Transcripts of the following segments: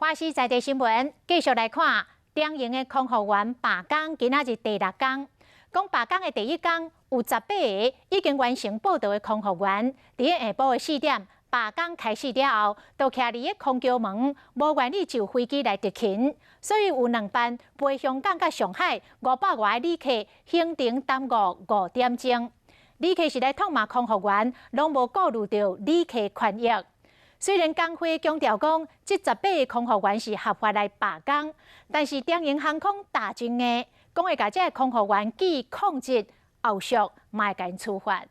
華視在地新聞繼續來看，中營的空服員罷工，今仔日第六工。講罷工的第一工，有18個已經完成報到的空服員，佇下晡的4點罷工開始了後，就徛佇個空橋門，無願意就飛機來執勤，所以有兩班飛香港佮上海500外個旅客行程耽誤5點鐘。旅客是來痛罵空服員，攏無顧慮著旅客權益。雖然工會強調講，這18個空服員是合法來罷工，但是中營航空打真硬，講會共這个空服員記曠職，後續嘛會共𪜶處罰。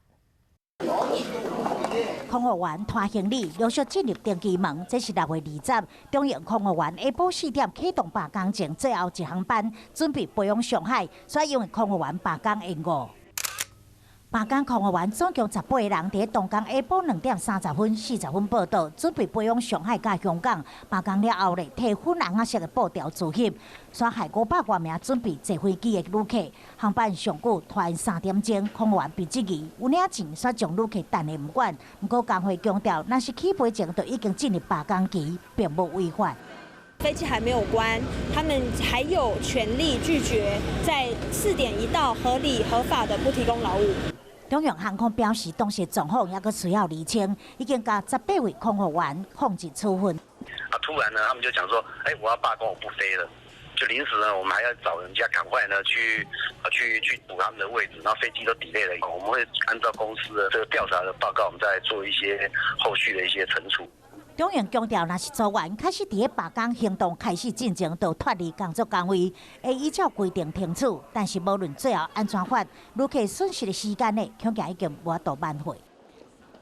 空服員拖行李陸續進入登機門，這是6月20，中營空服員下晡4點啟動罷工前最後一航班，準備飛往上海，所以因為空服員罷工延誤。罷工空服員總共18個人，佇當工下晡2點30分、40分報到，準備飛往上海佮香港。罷工了後咧，提粉紅仔色的布條自翕，煞害500外名準備坐飛機的旅客。航班上久拖3點鐘，空服員被質疑有領錢，煞將旅客擲咧毋管。毋過工會強調，若是起飛前就已經進入罷工期，並無違法。飛機還沒有關，他們還有權利拒絕在4點一到合理合法的不提供勞務。中營航空表示，當時狀況猶閣需要釐清，已經共18位空服員曠職處分。啊！突然呢，他們就講說：“哎，我要罷工，我不飛了。”就臨時呢，我們還要找人家趕快呢去補他們的位置，然後飛機都 delay 了。我們會按照公司的這個調查的報告，我們再做一些後續的一些懲處。中營強調，若是組員開始佇咧罷工行動開始進前就脫離工作崗位，會依照規定懲處。但是無論最後按怎罰，旅客損失的時間呢，恐驚已經無法度挽回。